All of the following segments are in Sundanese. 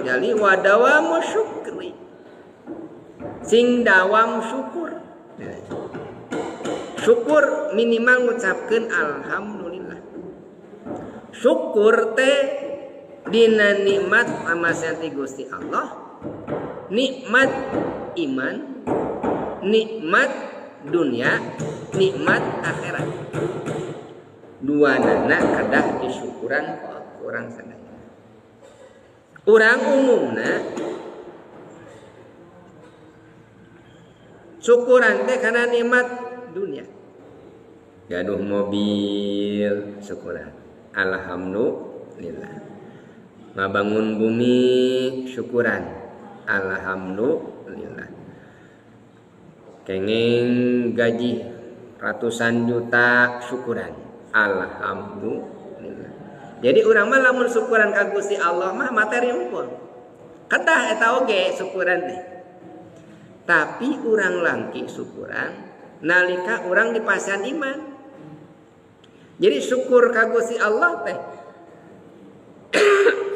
Ghazali wa dawamu syukri. Sing dawam syukur. Syukur minimal ngucapkeun alhamdulillah. Syukur teh dina nikmat pamasihan ti Gusti Allah, nikmat iman, nikmat dunia, nikmat akhirat. Dua nana kedah disyukuran ku urang sadaya. Urang umumna syukuran teh kana nikmat dunia. Gaduh mobil syukuran, alhamdulillah. Ngabangun bumi syukuran, alhamdulillah. Kenging gaji ratusan juta syukuran, alhamdulillah. Jadi urang mah lamun syukuran ka Gusti Allah mah materi unggul. Kedah eta oge syukuran teh. Tapi urang langki syukuran nalika urang dipasihan iman. Jadi syukur ka Gusti Allah teh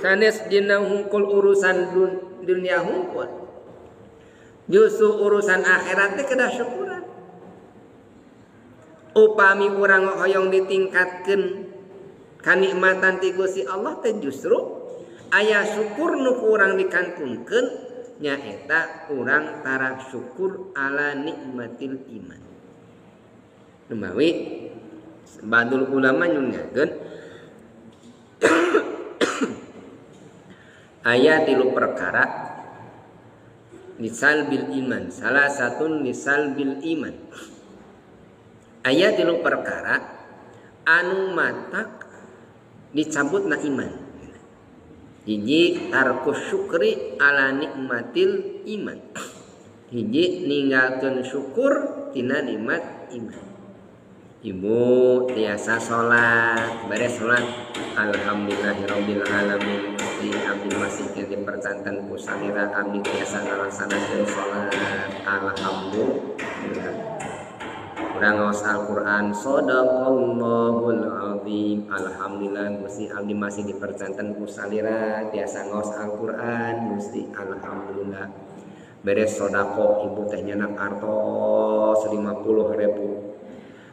sanes dina hungkul urusan dunia hungkul. Justru urusan akhirat teh kedah syukuran. Upami urang hoyong ditingkatkeun kanikmatan ti Gusti Allah teh justru aya syukur nu ku urang dikantunkeun nyaeta urang tara syukur ala nikmatil iman. Numawi badul ulama nyunyakeun aya tilu perkara nisalbil iman, salah satu nisalbil iman. Aya tilu perkara anu matak dicabutna iman. Hiji tarkus syukri ala nikmatil iman. Hiji ninggalkeun syukur tina nikmat iman. Ibu tiasa salat, beres salat, alhamdulillahirabbil alamin. Gusti abdi masih dipercanten ku salira abdi tiasa ngalaksanakeun salat, alhamdulillah. Urang ngaos Al-Qur'an, shadaqallahul azim. Alhamdulillah Gusti abdi masih dipercanten ku salira tiasa ngaos Al-Qur'an, Gusti alhamdulillah. Beres sedekah ibu teh nyanak artos 50.000.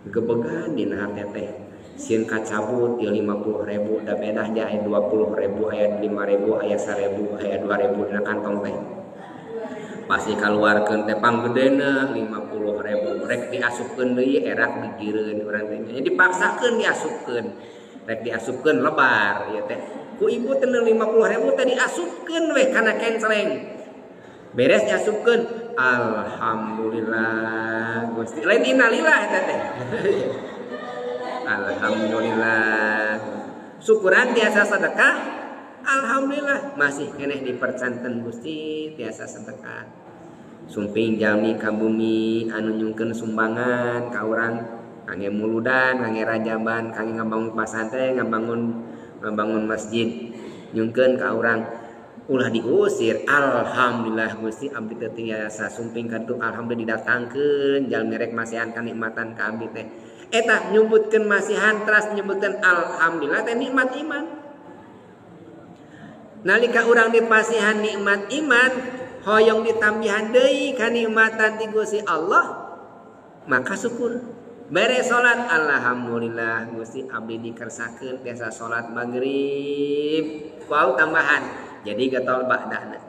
Gebegan dina hate teh sieun kacabut ieu 50.000 da bedah ja aya 20.000 aya 5.000 aya 1.000 aya 2.000 dina kantong teh pasti kaluarkeun teh panggedena 50.000 rek diasupkeun deui erak digireun urang teh nya dipaksakeun diasupkeun rek diasupkeun lebar ieu teh ku ibu teh 50.000 teh diasupkeun weh kana kencleng beres diasupkeun alhamdulillah Gusti lain innalillah eta teh. Alhamdulillah syukuran tiasa sedekah, alhamdulillah masih keneh dipercanten Gusti tiasa sedekah. Sumping jalmi ka bumi anu nyungkeun sumbangan ka urang kangge muludan, kangge rajaban, kangge ngabangun pasantren, ngabangun masjid, nyungkeun ka urang ulah diusir. Alhamdulillah Gusti abdi teh tiasa sumping ka ditu, alhamdulillah didatangkeun jalmi rek masihan kanikmatan ka abdi teh. Eta nyebutkeun masihan teras nyebutkeun alhamdulillah teh nikmat iman. Nalika urang dipasihan nikmat iman, hoyong ditambihan deui kanikmatan ti Gusti Allah, maka syukur. Beres salat alhamdulillah Gusti abdi dikersakeun tiasa salat maghrib. Wau tambahan. Jadi getol ba'dana.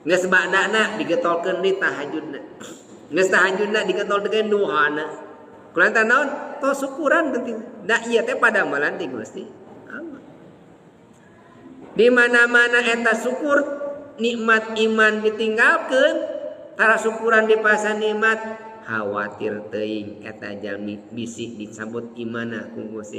Geus ba'dana digetolkeun deui tahajudna. Geus tahajudna digetol deui duhana. Kulantaran naon? Tos syukuran penting. Da ieu teh padamalan ti Gusti Allah. Di mana-mana eta syukur nikmat iman ditinggalkeun, tara syukuran dipasang nikmat, khawatir teuing eta jalmi bisi dicabut imana ku Gusti.